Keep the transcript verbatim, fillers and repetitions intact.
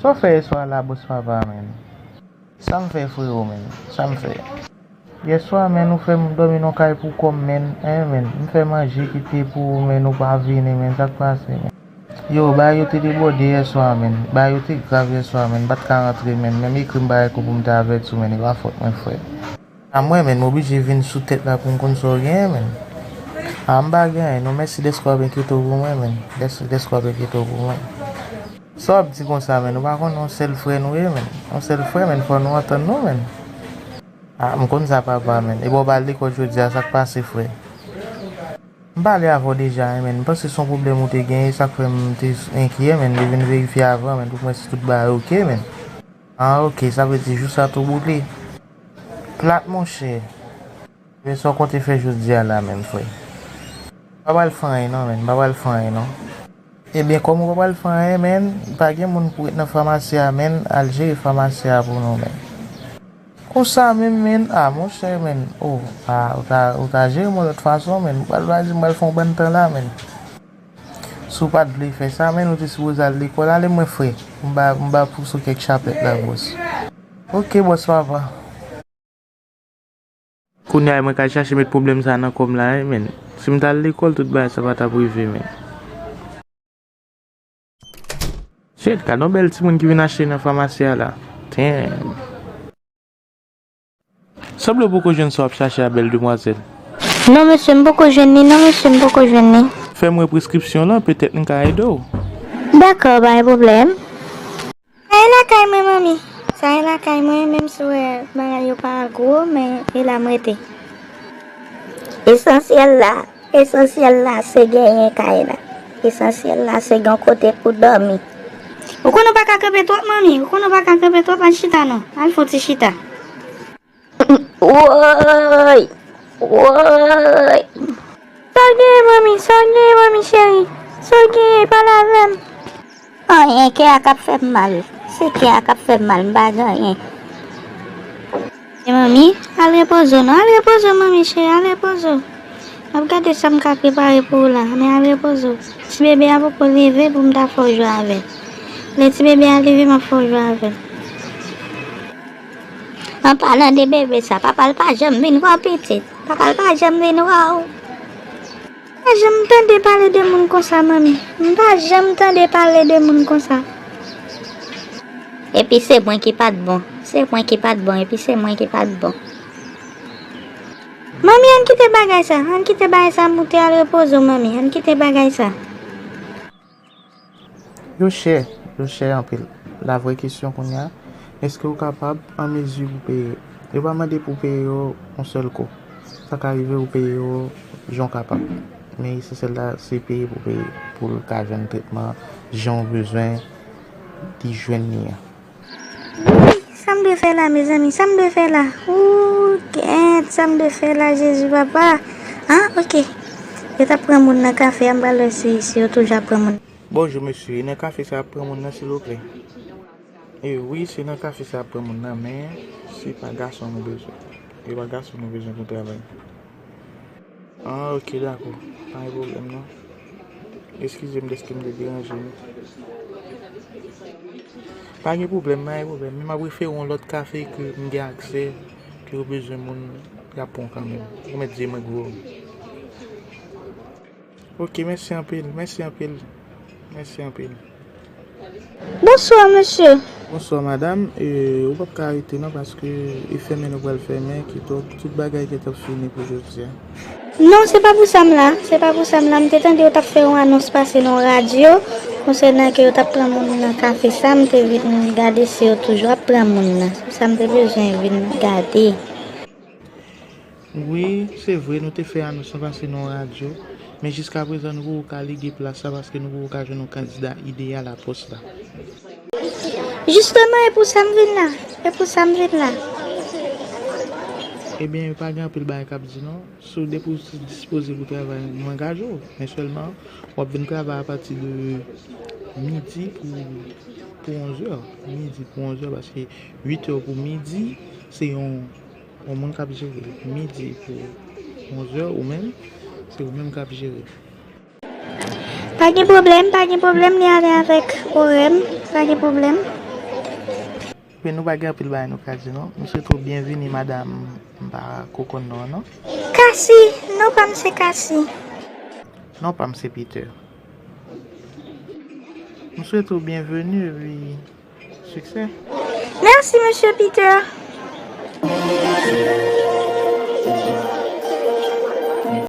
Sa w fè yèswa la, bòs papa, menn? Sa m fè, frero, menn? Sa m fè? Yèswa, menn, ou fè m dòmi nan kay pou kò m, menn. Hein, menn? M fè manje kite pou ou, menn, ou pa vini, menn. Sa k pase, menn? Yo, bagay yo te debòde yèswa, menn. Bagay yo te grav yèswa, menn. M pa t ka rantre, menn. Menm ekri m pa ekri pou m te avèti w, menn. E pa fòt mwen, frè. A mwen, menn, m oblije vin sou tèt la pou m konn sa w genyen, menn. A, m pa gen anyen, non, mèsi dèske w ap enkyete w pou mwen, menn. Dèske, dèske w ap enkyete w pou mwen. Sa w ap di konsa, menn? Ou pa konnen yon sèl frè nou ye, menn? Yon sèl frè, menn, fò nou antann nou, menn. A, m konn sa, papa, menn. Epi w pa al lekòl jodi a, sa k pase, frè? M pale avè w deja, hein, menn. M panse se yon pwoblèm ou te genyen, sa k fè m te enkyè, menn. M te vin verifye avan, menn, pou m wè si tout bagay oke, menn. A, oke, sa vle di jou sa tou boule. Plat, monchè. Men sa w konte fè jodi a la menm, frè? M pa pral fè anyen non, menn. M pa pral fè anyen non. Ebyen, kòm ou pa pral fè anyen, menn, pa gen moun pou ret nan famasi a, menn. Al jere famasi a pou nou, menn. Konsa menm, menn. A, monchè, menn. O, a, ou ta, ou ta jere m yon lòt fason, menn. Ou pral, pral di m pral fè yon bann tan la, menn. Si w pa t vle fè sa, menn, ou te sipoze al lekòl. Ale mwen, frè. M ba, m ba pou sou kèk chapèt la, bòs. Oke, bòs papa. Kounye a, mwen ka chache met pwoblèm sa nan kò m la, wi, menn. Si m t al lekòl, tout bagay sa pa t ap rive, menn. Shit, gad yon bèl timoun ki vin achte nan famasi a la. Damn. Sanble w poko jwenn sa w ap chache a, bèl demwazèl. Non, mesye, m poko jwenn li, non, mesye, m poko jwenn li. Fè m wè preskripsyon lan, petèt m ka ede w. Dakò, pa gen pwoblèm. Sa e lakay mwen, manmi. Sa e lakay mwen, menm si w wè bagay yo pa gwo, men e la m rete. Esansyèl la, esansyèl la se genyen kay la. Esansyèl la se gen yon kote pou dòmi. Ou konnen w pa ka kanpe twòp, manmi. Ou konnen w pa ka kanpe twòp, al chita non. Al fè yon ti chita. Woy! Woy! Sa w genyen, manmi? Sa w genyen, manmi cheri? Sa w genyen? Pale avè m. Anyen, kè a k ap fè m mal. Se kè a k ap fè m mal, m pa gen anyen. E manmi, al repoze w non, al repoze w, manmi cheri, al repoze w. M ap gade sa m ka prepare pou ou la, men al repoze w. Ti bebe a poko leve pou m ta fè w jwe avè l. Lè ti bebe a leve, m ap fè w jwe avè l. An palan de bebe sa, papa l pa janm vin wè w pitit. Papa l pa janm vin wè w. M pa janm tande pale de moun konsa, manmi. M pa janm tande pale de moun konsa. Epi se mwen ki pa t bon. Se mwen ki pa t bon, epi se mwen ki pa t bon. Manmi, ann kite bagay sa. Ann kite bagay sa, moute al repoze w, manmi. Ann kite bagay sa. Yo chè, yo chè anpil. La vrè kesyon kounye a, èske w kapab an mezi pou peye? Yo pa mande pou peye yo yon sèl kou. Sa ka rive ou peye yo jan w kapab. Men esansyèl la, se peye pou peye, pou l ka jwenn tretman jan w bezwen li jwenn li an. Sa m dwe fè la, mezanmi? Sa m dwe fè la? Ooh, kèt, sa m dwe fè la, Jezi, papa? Ah, oke. Yo t ap pran moun nan kafe a, m pral wè si, si yo toujou ap pran moun. Bonjou, mesye. E nan kafe sa y ap pran moun nan, silvouplè? E wi, se nan kafe sa y ap pran moun nan, men se pa gason nou bezwen. E pa gason nou bezwen pou travay. Ah, oke, dakò. Pa gen pwoblèm, non. Eskize m dèske m te deranje nou. Pa gen pwoblèm, pa gen pwoblèm. Men m ap refere w yon lòt kafe ke m gen aksè, ke yo bezwen moun, y ap pran kanmenm. Ou mèt di mwen gwo. Oke, mèsi anpil, mèsi anpil. Mèsi anpil. Bonswa, mesye. Bonswa, madanm. E, ou p ap ka rete non, paske e fèmen nou pral fèmen, kidonk tout bagay gentan fini pou jodi a. Non, se pa pou sa m la. Se pa pou sa m la. M te tande yo t ap fè yon anons pase nan radyo konsènan ke yo t ap pran moun nan kafe sa. M te vin gade si yo toujou ap pran moun nan. Se pou sa m te bezwen vin gade. Wi, se vre, nou te fè anons lan pase nan radyo, men jiskaprezan nou poko ka lege plas la paske nou poko ka jwenn yon kandida ideyal a pòs la. Jisteman, e pou sa m vin la. E pou sa m vin la. Ebyen, pa gen anpil bagay k ap di non. So, depi w dispoze pou travay, nou angaje w. Men sèlman, w ap vin travay apati de midi pou, pou onzè. Midi pou onzè, paske uit è pou midi, se yon Yon moun k ap jere midi pou onzè, ou menm, se ou menm k ap jere. Pa gen pwoblèm, pa gen pwoblèm, li ale avèk orè m, pa gen pwoblèm. Men nou pa gen anpil bagay nou ka di non. M swete w byenvini, madanm, m pa ko konn non an non. Kasi, non pa m se Kasi. Non pa m se Peter. M swete w byenvini epi siksè. Mèsi, mesye Peter.